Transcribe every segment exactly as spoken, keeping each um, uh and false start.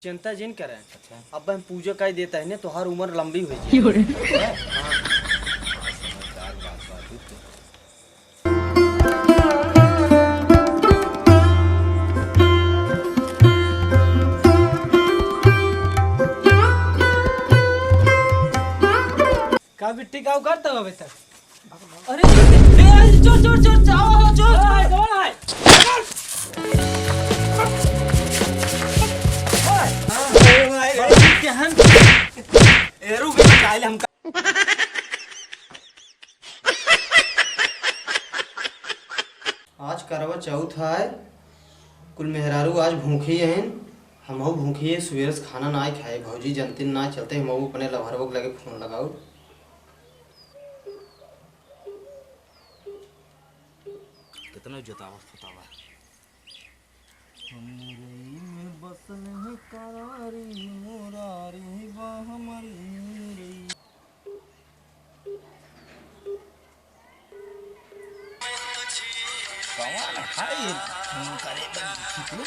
चिंता जिन करे। अच्छा। अब हम पूजा कर देता है ना, तोहार उम्र लंबी हो जाए। हाँ। समझदार बात बा तू। का बिट्टी, का करता हो बेटा? अरे, ए, अरे, चोर, चोर, चोर, चोर, आओ, आओ, चोर, चोर। ओए, कौन है? ओए, अरे, भाई, भाई, केहन? ए, रुक, बचा ले हमका। आज करवा चौथ है, कुल मेहरारू आज भूखी हैं, हमहू भूखी है। सुबेरे से खाना ना खाए, भौजी जनतिन ना, चलते हमहू अपने लवहरवा के लगे फोन लगाऊ। कितना जोतावा फुतावा। हमरई में बसल है करारी, मोरारी बा हमरी रई। कौन है ये फोन करे बंद की तू?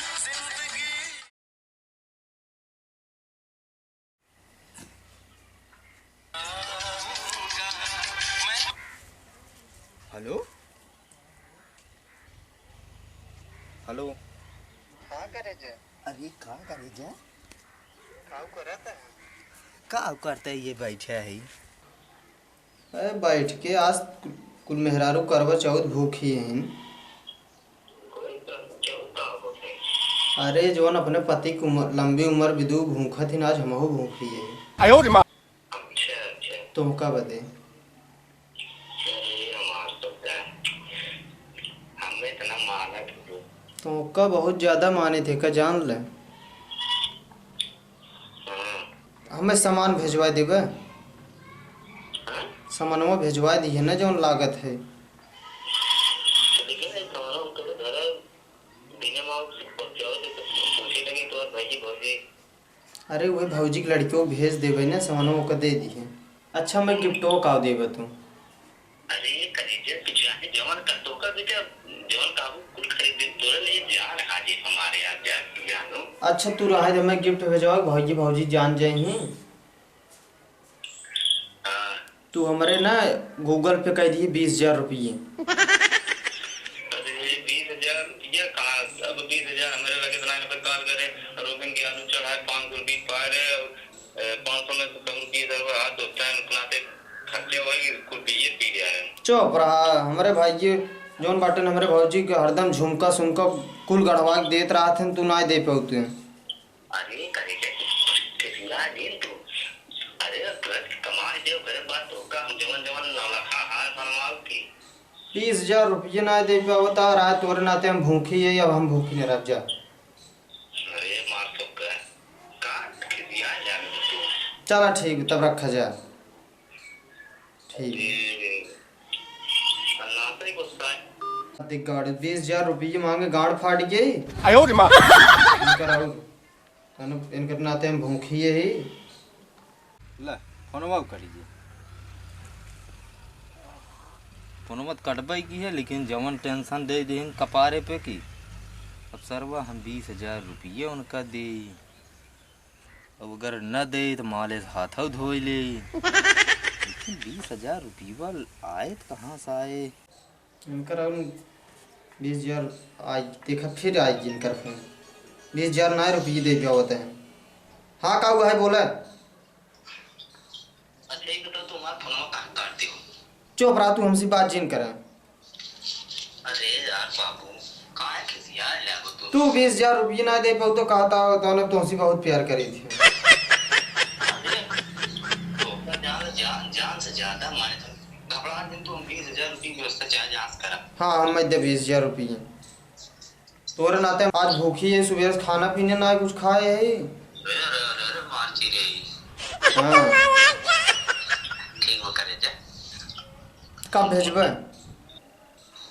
हेलो, हेलो। का करे जे? अरे, का करे जे? का करत है? का करते, ये बैठे है। अरे, बैठ के आज कु-, कुल मेहरारू करवा चौथ भूखी हैं। अरे, जौन अपने पति की उम्र, लंबी उम्र बिदु भूखत ही ना, आज हमहू भूखी है। आयो रे माँ। अच्छा, अच्छा। तोहका बदे। अरे, हमार तो का, हमें इतना मानत हो। तोहका बहुत ज्यादा माने थे का, जान ले। हाँ। हमें सामान भेजवा देबे। हाँ? सामानवा भेजवा दिहे ना, जौन लागत है। तो देखिए ना, सामानवा तो घर है, बिना माँ पहुँचाओ तो पूछे लगे तो, और भाई जी, भौजी। अरे, वही भौजी के लड़कियों को भेज देबे ना, सामानवा ओका दे दिहे। अच्छा, मैं गिफ्टवा का देबे तू? अरे, करेजा, तू चाहे जवन कर, तोका बेटा, जवन काबू कुल खरीद दे, तोरे लिए जान हाजिर हमारे यहाँ, जा, जानू। अच्छा, तू रहे दे, मैं गिफ्ट भेजवा, भौजी, भौजी जान जाई ही। हाँ। तू हमरे ना Google Pay कर दिए बीस हजार रुपये। अरे, बीस हजार रुपया कहाँ? अब बीस हजार हमरे लगे इतना इनकर काल करे, रोगन के आलू चढ़ाए, पाँच सौ रुपये पा रहे, ए, पाँच सौ में से कम बीस हजार हाथ होता है, उतना से खर्चे होई, कुल बीए पी गया है। चुप रहा, हमरे भाई के जौन बाटन, हमरे भौजी के हरदम झुमका सुमका कुल गढ़वा के देत रहत हन, तू ना दे पौते। अरे, करे के, किसिया दिन तू। अरे, घर के कमाई दे, ओकरे बाद तो का हम जवन जवन नौलखा हार बनवाओ की। बीस हजार रुपये ना दे पावत, आ रहा तोरे नाते हम भूखी है, अब हम भूखी न रह जा। अरे, मार तो का, का किसिया जाने तू। चला ठीक, तब रखा जा। ठीक। ए, अन्ना से गुस्सा है। देख गाड़ी, बीस हजार रुपये मांगे, गाड़ फाट गई। आयो रे माँ। इनकर और, तनु, इनकर नाते हम भूखी है ही। ले, फोनवा कट गई। फोनवा तो कटबे की है, लेकिन जवन tension दे देहिन कपारे पे की, अब सरवा हम बीस हजार रुपये उनका दे। अब अगर न दे तो माले से हाथौ धोई ले। लेकिन बीस हजार रुपया आए तो कहाँ से आए? इनकर और बीस हजार आई, देखा फिर आई इनकर फोन। बीस हजार ना रुपये दे पावत है। हाँ, का हुआ है, बोला। अच्छा, एक तो तुम्हारा फोनवा कहाँ काट दियो? चुप रहा, तू हमसे बात जिन करे। अरे यार बाबू, काहे खिसिया लागो तू? तू बीस हजार रुपये ना दे पाऊ तो कहता हो, तो ना तुमसे बहुत प्यार करी थी। अरे, तो का जान, जान, जान से ज्यादा माने तो घबरा दिन तू हम बीस हजार रुपये की व्यवस्था चाहे जहाँ से करा। हाँ, हम मैं दे बीस हजार रुपये। तोरे नाते आज भूखी है, सुबह से खाना पीने ना कुछ खाए है। अरे, अरे, अरे, अरे, मार की रे। हाँ। ठीक वो करे जा। कब भेजबे?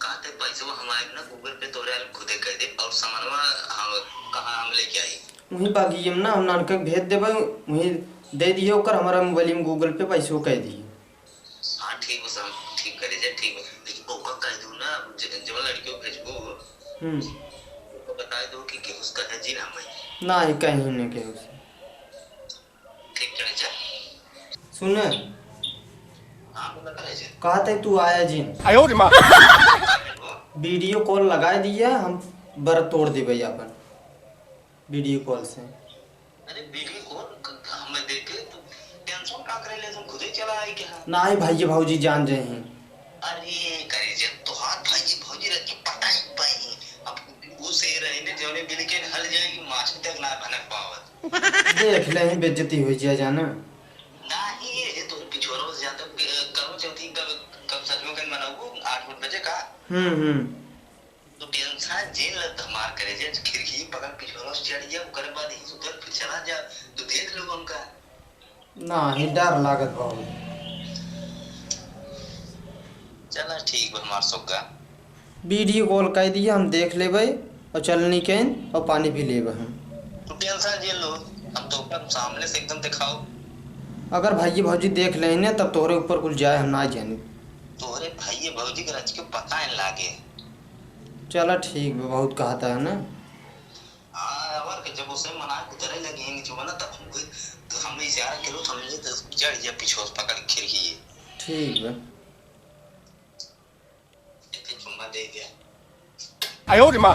कहते पैसवा हमारे ना Google Pay तोरे आल खुदे कर दे और सामानवा हम कहाँ हम लेके आई? वहीं बागी हम ना, हम नानका के भेज देबे, वहीं दे दिए ओकर, हमारा मोबाइल में Google Pay पैसवा कर दिए। हाँ, ठीक बा, सब ठीक करे जे, ठीक बा। लेकिन ओकर कह दू ना, ज-, जब लड़कियों भेजबू, हम्म। ओकर बताए दू कि केहू से कहे जी ना हमें। ना, ये कहीं नहीं केहू से। सुने, हाँ, बोला करे से। कहा थे तू आया जिन। आयो रे माँ। Video call लगाए दिया, हम बर तोड़ देबे अपन video call से। अरे video call क-, क-, हमें देखे तो tension का करे ले, तुम खुदे चला आई क्या? नाहीं भाई, ये भौजी जान जाए हैं। अरे करे जे तोहार भाई, ये भौजी रख के पटाई भाई। अब वो से रहे ने जौने बिल के हल जाएगी, माछी तक ना भनक पावत। देख ले, ही बेइज्जती हो जाए जाना। नाहीं, ये तो पिछोरो से ज्यादा, अ, करो चौथी कब, कब सच में कल मनाऊ? आठ बजे का? हम्म, हम्म। तू tension जिन ले, हमार करे जे खिड़की बगल पिछोरो से चढ़ गया, ओकरे बाद ही सुधर फिर चला जा, तू देख लो उनका। नाहीं, डर लागत बहुत। चला ठीक बा, हमार सुग्गा। Video call कइ दिया, हम देख लेबे और चलनी केन और पानी पी लेबे हम। तू tension जिन लो, हम तो ओकर सामने से एकदम देखाओ। अगर भाई भौजी देख लेने तब तोहरे ऊपर कुल जाए, हम ना जानी। तोहरे भाई भौजी के रच के पता न लागे। चला ठीक बा, बहुत कहता है ना। हाँ, और के जब उसे मना के उतरे लगे हैं नीचे वाला, तब हम, तो हम इशारा करो, समझे तो चढ़ जा पीछे से पकड़ के खिड़की। ठीक बा। एक चुम्मा दे दिया। आयो रे माँ।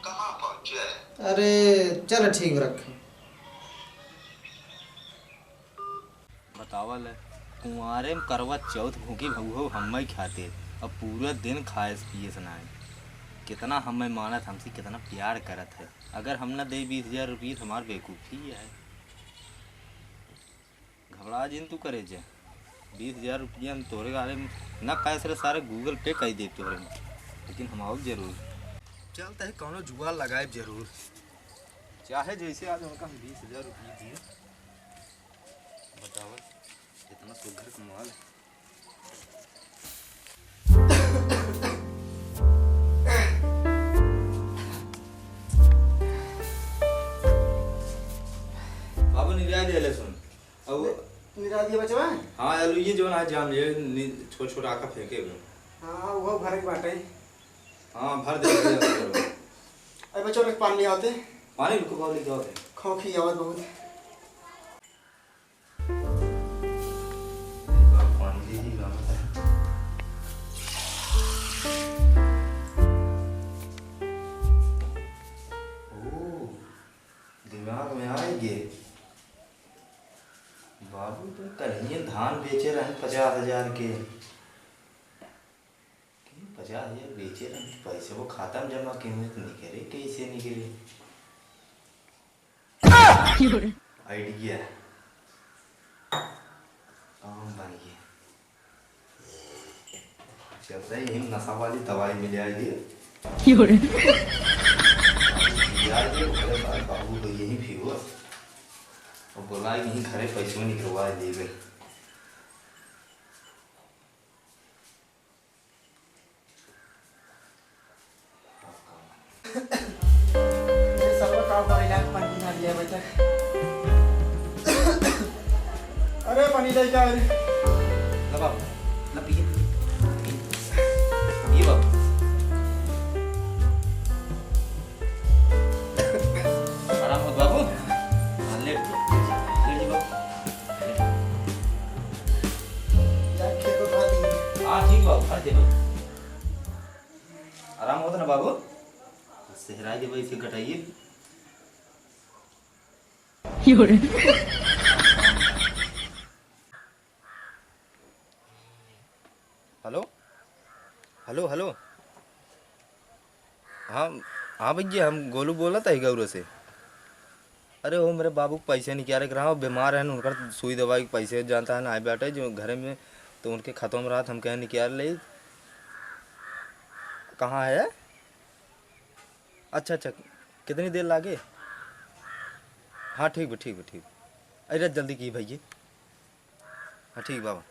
कहाँ पहुँचे? अरे, चल ठीक रख। बतावा ले, कुंवारे में करवा चौथ भूखी भउहो हम्मई खातिर, अब पूरा दिन खाए से पिए से नाई। कितना हम्मई मानत, हमसे कितना प्यार करत है। अगर हम ना दे बीस हजार रुपये तो हमार बेवकूफ़ी है। घबरा जिन तू करे जे, बीस हजार रुपया हम तोहरे गाले में ना cash रे, सारे Google Pay कइ देब तोहरे में, लेकिन हम आउब जरूर। चलते हैं कौनो जुगाड़ लगाएब जरूर, चाहे जैसे आज उनका हम बीस हजार रुपया दिए। बताओ, इतना सुघर का माल है। बाबू निराय दे ले सुन। अब निराय दिया बचवा? हाँ, आलू ये जो ना जाम, ये नि-, छोट छोट आका फेंके हुए। हाँ, वो भरे के बाटे। हाँ, भर दे, भर दे। अरे बच्चों, एक पानी ले आओ ते। पानी रुको, बाबू, लेके आओ ते। खोखी आवत बहुत। एक बार पानी दे दी, गाना था। ओ, दिमाग में आए गे। बाबू तो कहिए धान बेचे रहन पचास हजार के। पचास हजार बेचे रहे, पैसे वो खाता में जमा किए हुए तो निकले, कैसे निकले? Idea काम बन गया। चलते ही हम नशा वाली दवाई मिल जाएगी। जाएगी, ओकरे बाद बाबू को यहीं फिर और बोला यहीं घरे पैसे निकलवा देवे। ये सब का करे लाग पानी ना लिया बेटा। अरे पानी ले जा रे। ला बाबू, ला पिए। ये बाबू। आराम हो बाबू। हाँ, लेट। लेट जी बाबू। यार, खेत उठा दी। हाँ, ठीक बा, उठा दे। आराम होत ना बाबू? सेहराई देबे, इसे घटाइए। हेलो, हेलो, हेलो। हाँ, हाँ भैया, हम गोलू बोलत है गौरव से। अरे, वो मेरे बाबू के पैसे निकाले के रहा, वो बीमार है, उनकर सुई दवाई के पैसे जानता है ना, आए बाटे जो घरे में, तो उनके खतवा में रहत, हम कहे निकाल ले। कहाँ है? अच्छा, अच्छा, कितनी देर लागे? हाँ, ठीक बा, ठीक बा, ठीक बा। अरे, जल्दी की भैया। हाँ, ठीक बाबा।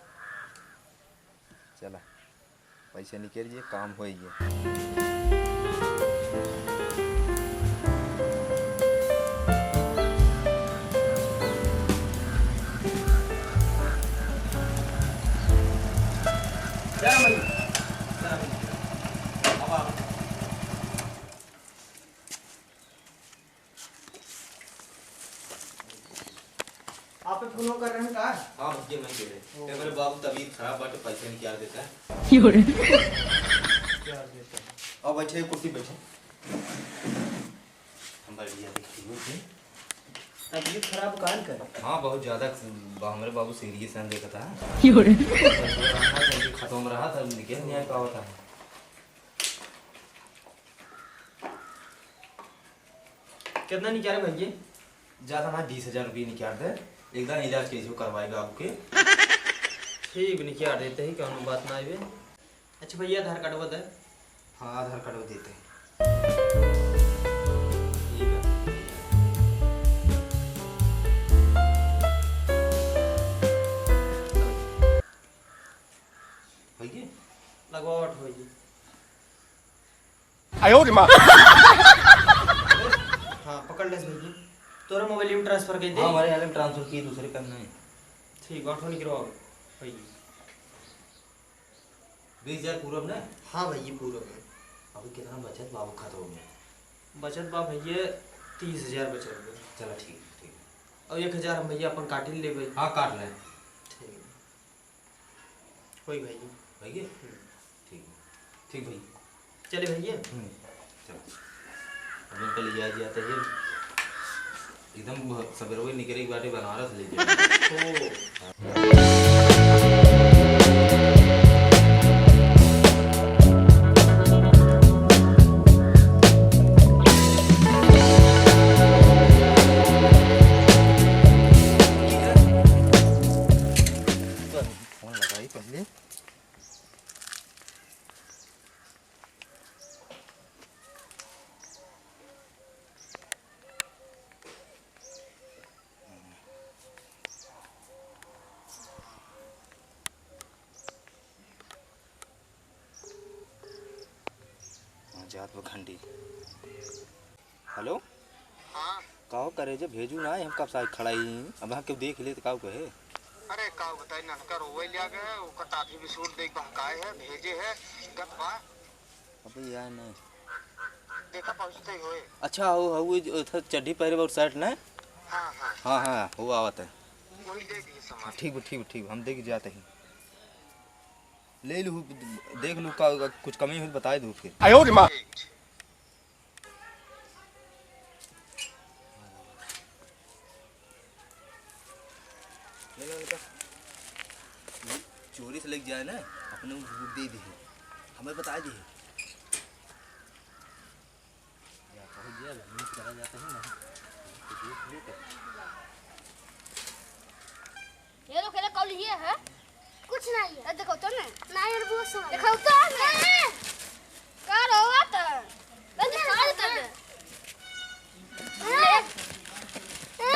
चला, पैसे निकल गए, काम हो गया। आप ही फोन कर रहे हैं का? हाँ भैया, मैं दे रहे। ओ। ए, मेरे बाबू तबीयत खराब बाटे, पैसा निकाल देता है। क्यों रे? निकाल देता है। आओ बैठे, कुर्सी बैठे। हम बैठ गया, देखिए, उठे। तबीयत खराब काल कर? हाँ, बहुत ज्यादा, बा-, हमरे बाबू सीरियस हैं, देखता है। क्यों रे? खत्म रहा था, निकल नहीं आ पावता है। कितना निकाले भैया? ज्यादा ना, बीस हजार रुपये निकाल दे, एकदम इलाज कैसे करवाई बाबू के। ठीक, निकाल देते ही, कौनो बात ना आवे। अच्छा भैया, आधार कार्डवा दे। हाँ, आधार कार्डवा देते हैं। ठीक है। भैया? लगवावत भैया। आयो रे माँ। हाँ, पकड़ ले भैया। तोरा मोबाइल में ट्रांसफर कर दे। हाँ, हमारे हाल में ट्रांसफर की, दूसरे काम नहीं। ठीक, ऑटो निकलवाओ भैया। बीस हजार पूरब ना? हाँ भैया, पूरब है। अभी कितना बचत बाबू खाता हो गया? बचत बा भैया, तीस हजार बचत बा। चला ठीक, ठीक। और एक हजार हम भैया अपन काटिल लेबे। हाँ, काट ले। ठीक। होई भैया। भैया? हम्म। ठीक, ठीक भैया। चले भैया। हम्म, चलो। अब इनका ले जाया जाता है। एकदम भ-, सबेरवे निकले के बाटे बनारस ले जाए। ओ। फोन लगाई पहले। हाँ, जात बा घंटी। हेलो? हाँ। काहो करे जे भेजू ना, हम कब से खड़ा ही, अब यहाँ केहू देख ले तो काहो कहे? अरे काहो बताई, ननका रोवे लिया गए, ओकर दादी बिस्कुट देख बहकाए है, भेजे है, गत बा। अबे यार नहीं। देखा पहुँचते ही होए। अच्छा, हो, हो, वो जो था चड्ढी पहरे और शर्ट ना? हाँ, हाँ। हाँ, हाँ, वो आवत है। वही दे दिए सामान। ठीक बा, ठीक बा, ठीक बा, हम दे के जाते हैं। ले लू, देख लू का, कुछ कमी हो तो बताए दू फिर। आयो रे माँ। ठीक। ले लो, ले लो। चोरी से लेके जाए ना, अपने को दे दे, हमें बता दे। या, पहुंच गया, घर में चला जाता है ना। तो देख लो तो। ये लोग खेले कौन ये है? कुछ नहीं है। ए, देखो तो ना। नहीं, यार, वो सुना। देखो तो ना। ए! का रोवा त? बंद कर दे तब। ए! ए!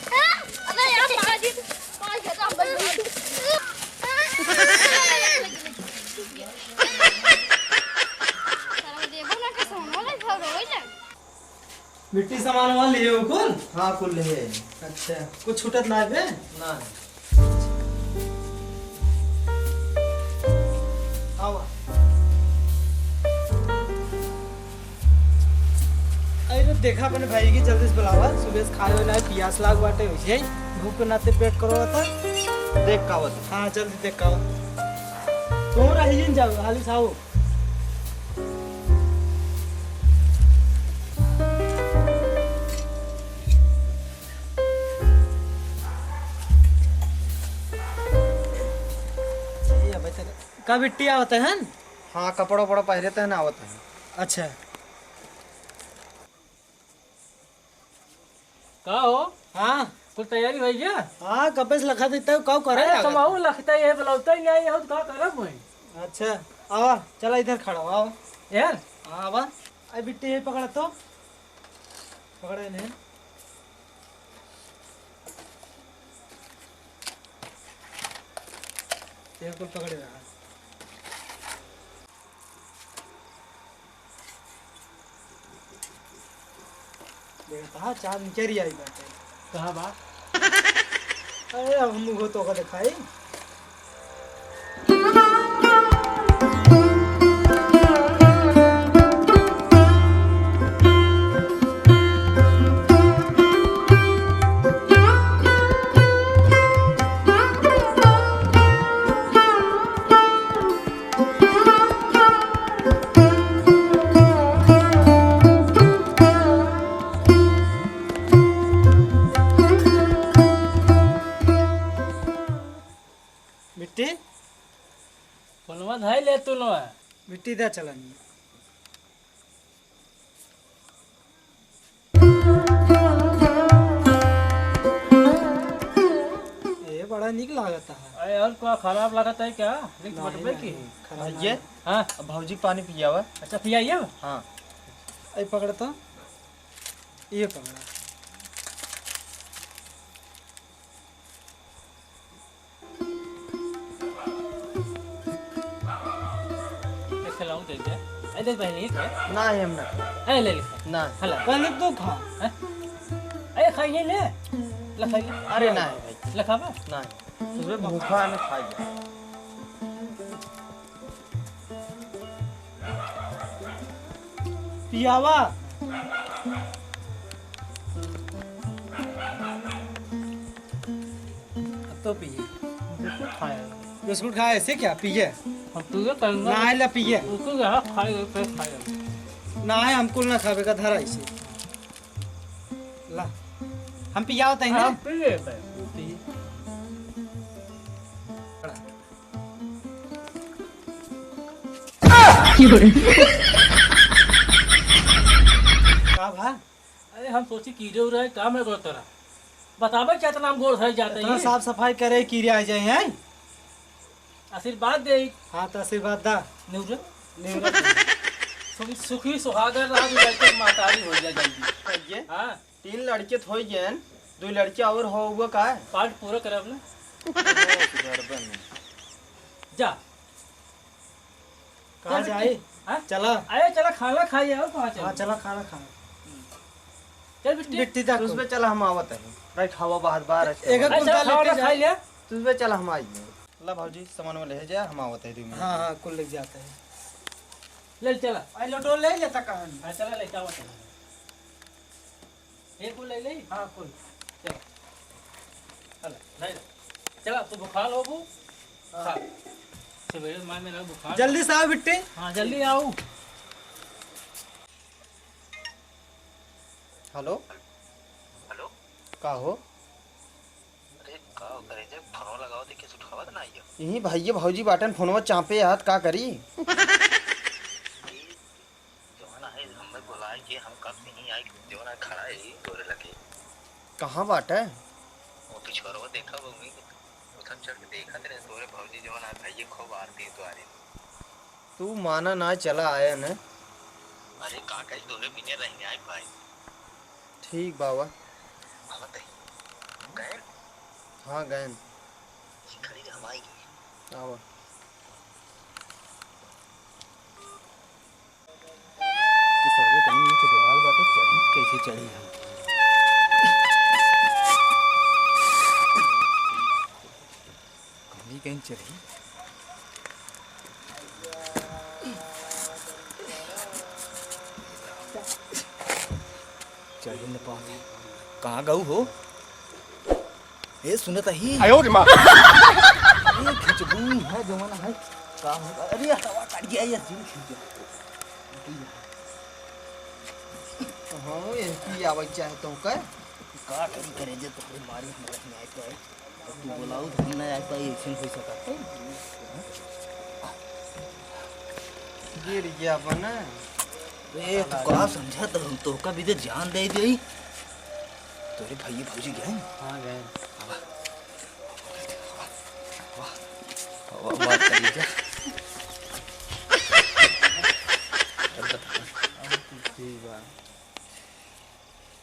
ए! अबे यार, पाजी, पाजी तो हम बंद कर। साला देबो ना के सोनो ले, भाग रोई ले। बिट्टी सामान वामान लिए हो कुल? हाँ, कुल लिए। अच्छा, कुछ छूटत ना है बे? ना। आवा। अरे देखा अपने भाई की, जल्दी से बुलावा, सुबह से खाए वाला है, पियास लाग बाटे, वैसे ही भूख के नाते पेट करो था। देख का आवत। हाँ, जल्दी देख का आवत। तू रही जिन जाओ, हाली साहू। का बिट्टी आवत है? हाँ, कपड़ा उपड़ा पहरे तहन आवत है। अच्छा। का हो? हाँ। कुल तैयारी होइ गया? हाँ, कबे से लखा देता हूँ, काऊ करे अरे, लागत? कमाऊ लखता, ये बुलावता ही नहीं, और का करब मैं? अच्छा, आवा, चला इधर खड़ा हो, आवा। यार? हाँ, आवा। आई बिट्टी, ये पकड़ा तो। पकड़ा इन्हें। ये कुल पकड़े रहा। देखा, कहाँ चाँद निकरी आई बाटे। कहाँ बा? अरे, अब हम उहो तोका देखाई। सुनो है। मिट्टी दे चलन। ए, बड़ा नीक लागत है। अरे, और का खराब लागत है क्या? लिख नहीं, बटबे की? नहीं, खराब ये? नहीं। हाँ। अब भौजी पानी पियावा। अच्छा, पियाइए? हाँ। ए, पकड़ तो। ये पकड़ा। ये खिलाऊं दे दे। ए, दे पहले ये खा। ना, हम ना। ए, ले ले। ना। हला। पहले तू खा। हैं? ए, खाइए ले। ले खाइए। अरे ना भाई। ले खाबा? ना। सुबह भूखा है, मैं खा गया। पियावा। अब तो पिए। बिस्कुट खाया। बिस्कुट खाया, ऐसे क्या पिए? हम पिए करेंगे। ना, ला पिए। उसको यहाँ खाए, फिर खाए। ना है, हमको ना खावे का धरा इसे। ला। हम पियावत है ना? हाँ, पिए। पिए। का भा? अरे, हम सोची कीड़े उड़े है, का मैं गोड़ तोरा? बतावे क्या इतना हम गोड़ धर जाते इतना हैं? साफ सफाई करे, कीड़े आ जाए हैं। आशीर्वाद दे। हाँ, तो आशीर्वाद दा। निउरे। निउरे। सुखी, सुखी सुहागर रहा, दू लड़के की महतारी हो जाए जल्दी। ये? हाँ। तीन लड़के तो हो गए, दो लड़के और हो, वो का है? पाठ पूरा करब ना। ओ, गड़बड़ में। जा। कहाँ चल जाई? बिट्टी। हाँ? चला। अरे चला खाना खाइए और कहाँ चल? हाँ, चला खाना खा। चल बिट्टी। बिट्टी तक। तुझ पे चला हम आवत है। भाई खावा बाहर बाहर है। एक एक अच्छा, कुंता खाना लेके खा जाए। लिया? तुझ पे चला हम आइए। ला भौजी, सामान वो ले जा, हम आवत है दो मिनट हाँ, में। हाँ, कुल ले जाते हैं। ले चला। आई लोटो ले लेता कहन। हाँ, चला ले, क्या बात है? ये कुल ले ले? हाँ, कुल। चल। चल, नहीं ले। चला, तू बुखार हो वो? हाँ। खा। सवेरे मार में रहो बुखार। जल्दी से आओ बिट्टी। हाँ, जल्दी आओ। हेलो। हेलो। का हो? अरे, का करे जे? फोनवा लगाओ, देखिए, उठावत ना आइयो। यही भैया भौजी बाटन, फोनवा चापे हाथ, का करी? जवन है, हमें बुलाए के हम कब से ही आई, जवन है खड़ा है, ही तोरे लगे। कहाँ बाटे? वो पिछोरवा देखा, वो उधर चढ़ के देखत रहे, तोरे भौजी जवन है, भैया खूब आरती उतारे। तू माना ना, चला आया न। अरे, का कही, तोरे बिने रह जाए भाई। ठीक बाबा। आवत है। गए? हाँ, गए। खड़ी रह, हम आई गए। आवा। तो सर्वे तनी नीचे देवाल बाटे, चढ़ी कैसे चढ़ी हम? कहीं कहीं चढ़ी। चढ़ी न पावत है। कहाँ गऊ हो? ए, सुनत ही। आयो रे माँ। अरे, खिंचबू है, जवन है। का हो? अरे, हवा काट गया यार, जीव खींच गया। हाँ, ये की आवे चाहे तो का? का करी करे जे तोहरे मारे हमरा नहीं आए तो है। अब तू बोलाऊ तो हम नहीं आए पाई, ऐसे हो सकता है। गिर गया बना। ए, तू का समझा तो हम तो का भी दे जान दे दे। तोरे भाई भौजी गए? हाँ, गए। आवा। वाह, वाह, वाह, करेजा। ठीक बा।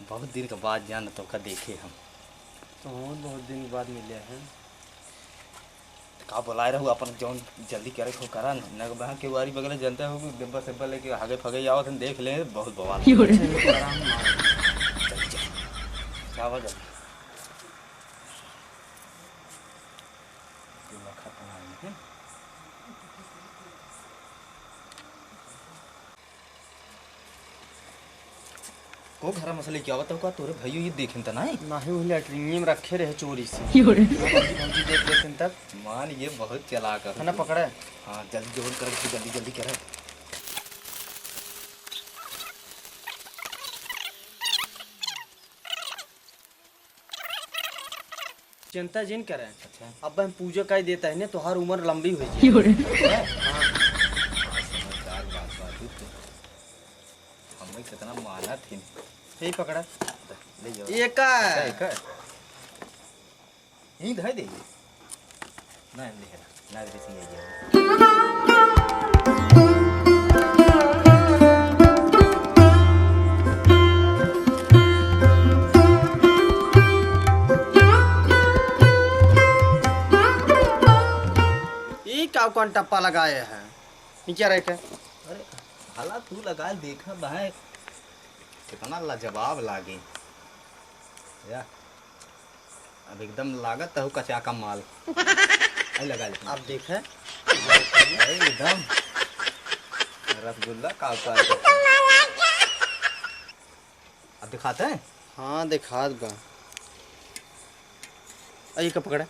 बहुत दिन के बाद जान तोका देखे हम। तो बहुत, बहुत दिन के बाद मिले हैं। तो का बोलाए रहू, अपन जौन जल्दी करे को करा न, न बहा के वारी बगले जनते हो कि डिब्बा सिब्बा लेके हागे फगे आवत हैं, देख ले, बहुत बवाल। जल्दी जा। जावा जल्दी। को घरा में से लेके आवत हो का? तोरे भइयो ये देखेन त नाई? नाहीं, वो लैट्रिन में रखे रहे चोरी से। भौजी, भौजी देख लेते तब। मान ये बहुत चालाक है। है ना, पकड़े? हाँ, जल्दी जोड़ कर, जल्दी, जल्दी करे। चिंता जिन करे। अच्छा। अब हम पूजा कर देता है ने, तोहार उम्र लंबी हो जाए। क्यों रे? हाँ। भाई, कितना मानत ही। यही पकड़ा। ले जाओ। ये का? अच्छा, ये का? यहीं धर दे। ना, ले, ना, ले, ले, ले। ई का कौन टप्पा लगाए है? ई क्या रहे के? अरे, हला तू लगा देखा भाई, कितना लाजवाब लागे। या, अब एकदम लागत हउ कचा का माल। आई लगा ले। आप देखे। अरे, एकदम रसगुल्ला का ऊपर। अब दिखाते हैं? हाँ, दिखात बा। आ, ये का पकड़ा?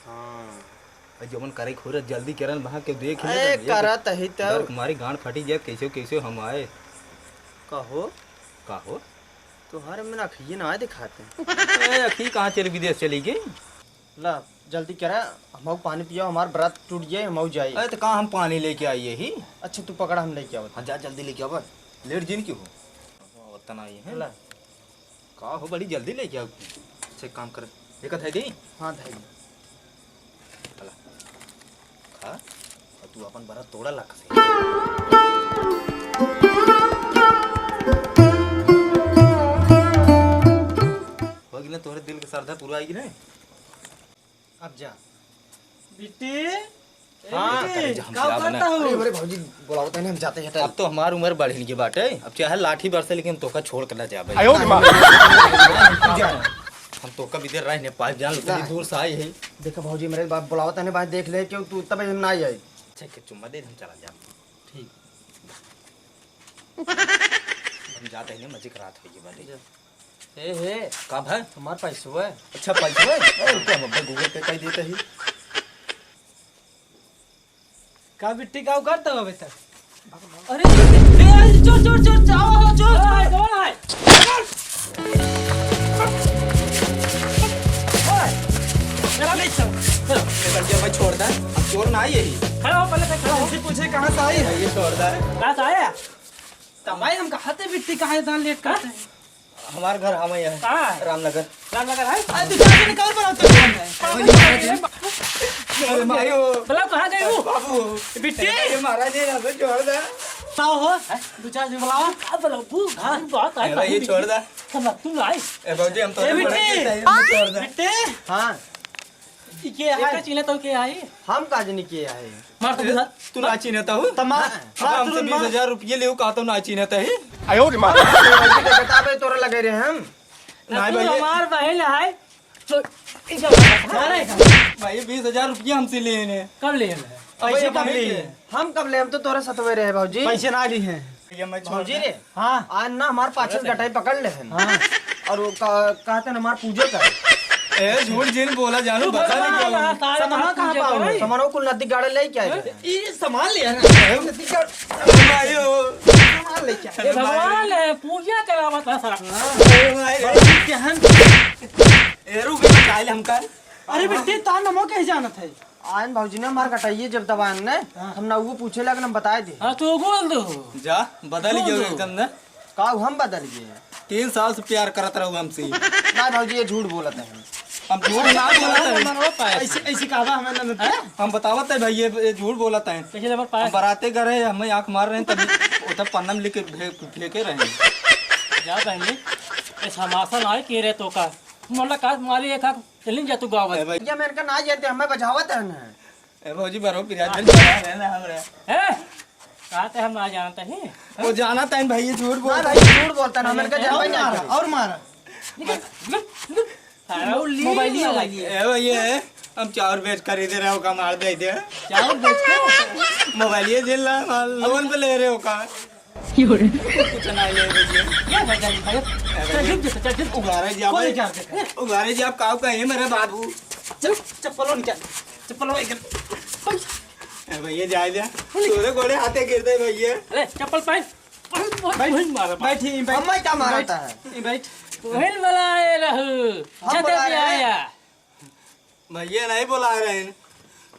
हाँ। भाई, जवन करे खोरे जल्दी करन, वहाँ के देख ले अरे, ना, ये करत ही तो। डर के मारे गांड फटी जाए, कैसे, कैसे हम आए। कहो? कहो? तोहरे में अखिए ना दिखाते। ए, अखी कहाँ चली, विदेश चली गई? ला, जल्दी करा, हमहू पानी पियो, हमार व्रत टूट जाए, हमहू जाई। अरे, तो कहाँ हम पानी लेके आइए ही? अच्छा, तू पकड़ा, हम लेके आवत। हाँ, जा, जल्दी लेके आवा। लेट जिन क्यों हो? वतन आई है। ला। का हो, बड़ी जल्दी लेके आओ। अच्छा, एक काम कर, एक धई दी। हाँ, धई दी। चला, खा, और तू अपन व्रत तोड़ा लाख से। हो गई ना, तोहरे दिल के श्रद्धा पूरा आई कि नहीं? अब जा। बिट्टी, ए हाँ। बिट्टी, अरे, हम का क्या करता बना? हूँ? अरे, अरे, भौजी, बुलावत है ना, हम जाते हैं, हटा। अब तो हमार उम्र बढ़ गई बाटे, अब चाहे लाठी बरसे, लेकिन हम तोका छोड़ के ना जाबे। आयो रे माँ। जा। हम तोका भी देर रहे, नेपाल जान, उतनी ना। दूर से आए हैं। देखो भौजी, मेरे बाप बुलावत है ना, बात देख ले, क्यों तू तब हम ना आए। अच्छा, के चुम्मा दे, हम चला जाब। ठीक। हम जाते हैं, मजे करात होइए बाटे। जा। ए, हे। का भाई? हमार पैसवा है। अच्छा, पैसवा है? ए, रुको, हम अब्बे Google Pay कर देते ही। का बिट्टी, का करता हो अबे तक? अरे, ए, ए, चोर, चोर, चोर, चोर, आओ, आओ, चोर। ए, कौन है? ओए, मेरा नहीं चोर। चलो, निकल गया भाई, छोड़ दे। अब चोर ना आई यही। खड़ा हो, पहले से खड़ा हो। तुमसे पूछे, कहाँ से आई है? ये छोड़ दे। कहाँ से आया? तब भाई, हम कहा थे बिट्टी कहाँ है, इतना लेट करते हैं। हमार घर हम ही है। कहाँ है? रामनगर। रामनगर है? अरे, तू चाची ने कहाँ पर होते हो? अरे, माई हो। बोला, कहाँ गई वो? बाबू। बिट्टी? ये महाराज जी, यहाँ पे छोड़ दे। बताओ हो। हैं? दो चार दिन बुलाओ। का बोलाओ, बू? हाँ। बात आई, अरे, ये बात छोड़ दे। सब तू लाई। ए, बाबूजी, हम तो ए, बिट्टी। छोड़ दे। बिट्टी? हाँ। ई के है? एका चिन्हत हो के आई? हम का जनी के है? मार तो ए, बुझा। तू ना चिन्हत हो? त मार, अब मार हमसे तुरंत मार। बीस हजार रुपये लेउ, कहा तो ना चिन्हत है। आयो रे माँ। बताबे तोरा लगे रहे हम। ना तू भाई, ये हमार बहन है। तो ई का मारे का? भाई, ये बीस हजार रुपये हमसे लिए हैं। कब लिए हैं? पैसे भाई, कब भाई लिए के। हैं? हम कब ले? हम तो तोरे सतवे रहे, भौजी। पैसे ना ली हैं। ये मैं छोड़ भौजी दे। रे, हाँ। आज ना हमार पाछे से गटाई पकड़ ले हैं। हाँ। और वो का-, कहते ना हमार पूजे का। ए, झूठ जिन बोला जानू, तू बता भगवान नहीं रहा, कौन। सारे समनवा बात कहाँ पूजे पाओ? करो। समनवा कुल नदी गाड़े ले क्या है? ई सामान ले आ रहा है। नदी गाड़-, भाई हो। सामान ले क्या? ए भगवान है, पूजा करावत है सारा। हाँ। ए भाई। बड़ा केहन। ए, रुक, काहे ले हमका? अरे बिट्टी, तार नमो कहीं जानत है? आयन भौजी ने हमार कटाइए जब दबायन ने, हाँ। हम ना वो पूछे लगन, हम बताए दे। हाँ, तो बोल दो। जा, बदल बोल गयो दो। एकदम ने। का हम बदल गए? तीन साल से प्यार करत रहो हमसे। ना भौजी, ये झूठ बोलत है। हम झूठ ना बोलत है। ऐसे, ऐसे कहवा हमें ना हैं? हम बतावत है भाई, ये, ये झूठ बोलत है। कैसे नंबर पाए? हम बराते गए रहे, हमें आँख मार रहे हैं, तभी उधर पन्ना में लेके फे-, फेंके रहे हैं। जा बहनी, ये समासन आए के रे तो का? मोला का मारी एक आँख चलिन जा तू गाँव में। ए भाई। भैया, मैं इनका ना जानते, हमें बजावत है ना। ए भौजी, बरो पिराज बजा रहे ना हमरा। हैं? कहा थे हम ना जानते हैं? वो जाना था भाई, ये झूठ ना बोलता भाई, है। झूठ बोलता है ना, हम इनका जानते नहीं। और मारा। निकल, निकल, निकल। सारा मोबाइल ये वाला। ए भाई, ये हम चाउर बेच खरीदे रहे, ओका मार दे दे। चाउर बेच के? मोबाइल ये जिला लोन पे ले रहे हो का? कुछ ना ले भैया। क्या भाई, भाई, भाई? चल, झुक जा, चल, झुक। उघारे जा कोई भाई। क्या करते? उघारे जा, आप काव का है मेरे बाबू। चल, चप्पलों निकाल। चप्पलों निकाल। ए भैया, जा, जा। तोरे गोड़े हाथे गिर दे भैया। अरे, चप्पल पहन। पहन, पहन, बैठ, पहन मारा, बैठ, बैठ। अम्मा क्या मारता है? बैठ। पहन वाला आए रहू। हम छते बुला पे रहे हैं। आया। भैया नहीं बुला रहे हैं।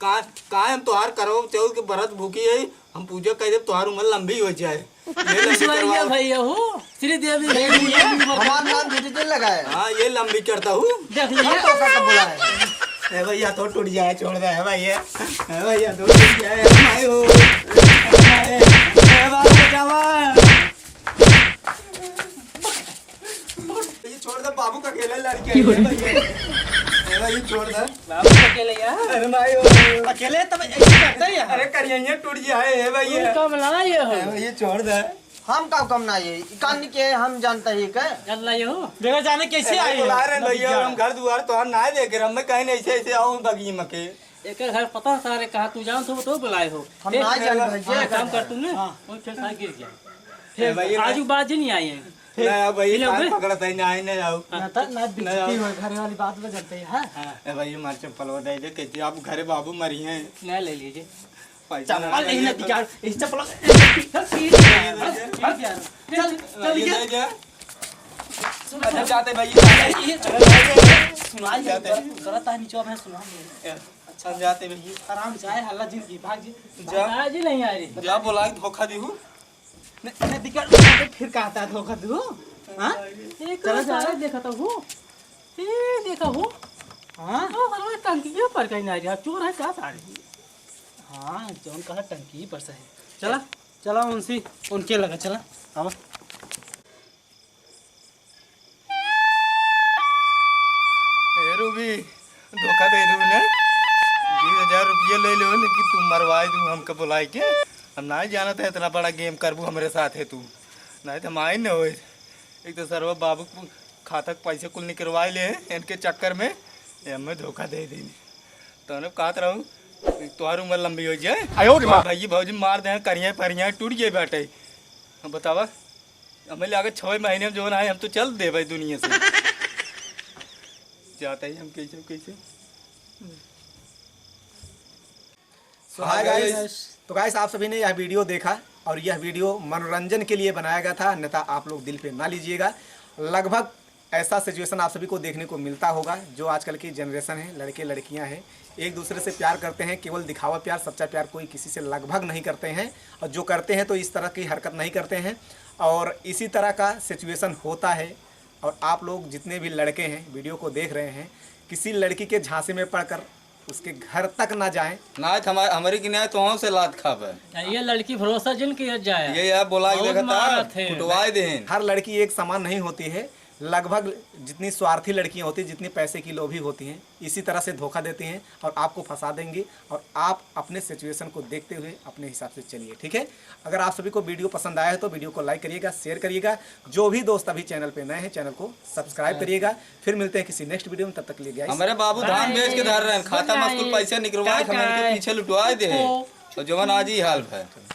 का, का हम तोहार करवा चौथ के बरत भूखी है, हम पूजा कर देब, तोहार उम्र लंबी हो जाए। ये लंबी ईश्वरीय करवाओ। भैया हो, श्री देवी देख भैया। लिया, हमार नाम झूठे दिन लगाए। हाँ, ये लंबी करता हूँ। देख लिया। हम तो का बोला है? ए भैया, तो टूट जाए, छोड़ दे, ए भैया। ए भैया, तो टूट जाए, ए भाई हो। ए भाई, ए बाबू, बचावा। ये छोड़ दे, बाबू का अकेला लड़की है, ए भैया। ए भाई, ये छोड़ दे। बाबू का अकेला यार। अरे भाई हो। अकेले तब ऐसे करते हैं यार। अरे करिए, ये टूट जाए, ए भैया। तू कम ना ये हो। ए भाई, ये छोड़ दे। हम का कम ना ये, ई कान के हम जानता ही के। चल ना ये हो। देखो जाने कैसे ए भाई, आए बुला हैं। रहे हैं भैया, हम घर दुआर तो हम ना देख रहे, हम कहीं नहीं ऐसे, ऐसे आओ बगी मके। एकर घर पता सारे कहाँ तू जान तो, तो बुलाए हो। हम ए, ना जान ए, भाई, हाँ, ये काम कर। कर तू ना, हाँ। वो फिर सारे गिर गया। ए भाई, आज ना। बाज नहीं आई है। ना, अब भाई, ये लो कान बे। पकड़त है, ना, ना आओ। हाँ। ना तो, ना ना बेइज्जती आओ। हो, घरे वाली बात में जानते हैं, हाँ? हाँ। ए भाई, हमारे चप्पल वो दे दे, कहती, "आप घरे बाबू मरी हैं।" ना ले लीजिए। पैसा चप्पल ना नहीं, ना चाहिए तो। दिखा, इस चप्पल, चल, चल, ये ये। दे दे। सुन, अच्छा, जाते भाई। ये चप्पल सुना, ये जाते। गलत है, नीचे में सुना। अच्छा, जाते भाई। आराम से आए, हल्ला जिंदगी, भाग जी। जा। भाग जी नहीं आ रही। जा, बोला, धोखा दी हूँ। न, न दिक्कत, फिर कहता है धोखा दू, हाँ? ए, चला कहाँ जा। सारे देखा तो हूँ। ए, देखा हूँ। हाँ? ओ, हलवा टंकिया पर कहीं ना जा, चोर है क्या सारे? हाँ, जौन कहा टंकी पर से है। चला, चला उनसे, उनके लगा, चला, आवा। ए रूबी, धोखा दे दू ने। बीस हजार रुपया ले लो ने कि तू मरवाई दू हमके बुलाई के। हम ना जानत है इतना बड़ा गेम करबू हमरे साथ है तू। नहीं तो हम आई न होए। एक तो सरवा बाबू के खाता के पैसे कुल निकलवाए ले हैं इनके चक्कर में। ये हमें धोखा दे देनी। तो उन्हें कहत रहूँ, तोहार उम्र लंबी हो जाए। आयो रे माँ। भाई भौजी मार दे, करिया परिया टूट जाए बाटे। हम बतावा, हमें लगे छह महीने में जो ना है, हम तो चल दे भाई दुनिया से। जाता ही हम कैसे, कैसे। So, hi guys। तो गाइस, आप सभी ने यह वीडियो देखा और यह वीडियो मनोरंजन के लिए बनाया गया था, अन्यथा आप लोग दिल पे ना लीजिएगा। लगभग ऐसा सिचुएशन आप सभी को देखने को मिलता होगा। जो आजकल की जनरेशन है, लड़के लड़कियां हैं, एक दूसरे से प्यार करते हैं, केवल दिखावा प्यार, सच्चा प्यार कोई किसी से लगभग नहीं करते हैं, और जो करते हैं तो इस तरह की हरकत नहीं करते हैं। और इसी तरह का सिचुएशन होता है। और आप लोग जितने भी लड़के हैं, वीडियो को देख रहे हैं, किसी लड़की के झांसे में पड़कर उसके घर तक ना जाएं। ना तो हमारे, हमारे की न्याय तो से लात खाबे। ये लड़की भरोसा जिन किया जाए। ये यार बोला के बहुत देखा था, मारत है। कुटवाए देन। हर लड़की एक समान नहीं होती है। लगभग जितनी स्वार्थी लड़कियां होती हैं, जितनी पैसे की लोभी होती हैं, इसी तरह से धोखा देती हैं और आपको फंसा देंगी। और आप अपने सिचुएशन को देखते हुए अपने हिसाब से चलिए, ठीक है? अगर आप सभी को वीडियो पसंद आया है तो वीडियो को लाइक करिएगा, शेयर करिएगा। जो भी दोस्त अभी चैनल पे नए हैं, चैनल को सब्सक्राइब करिएगा। फिर मिलते हैं किसी नेक्स्ट वीडियो में, तब तक के लिए guys, हमारे बाबू धान बेच के धर रहे हैं, खाता में कुल पैसा निकलवा के हम इनके पीछे लुटवा दे हैं। तो जवन आज ही हाल है।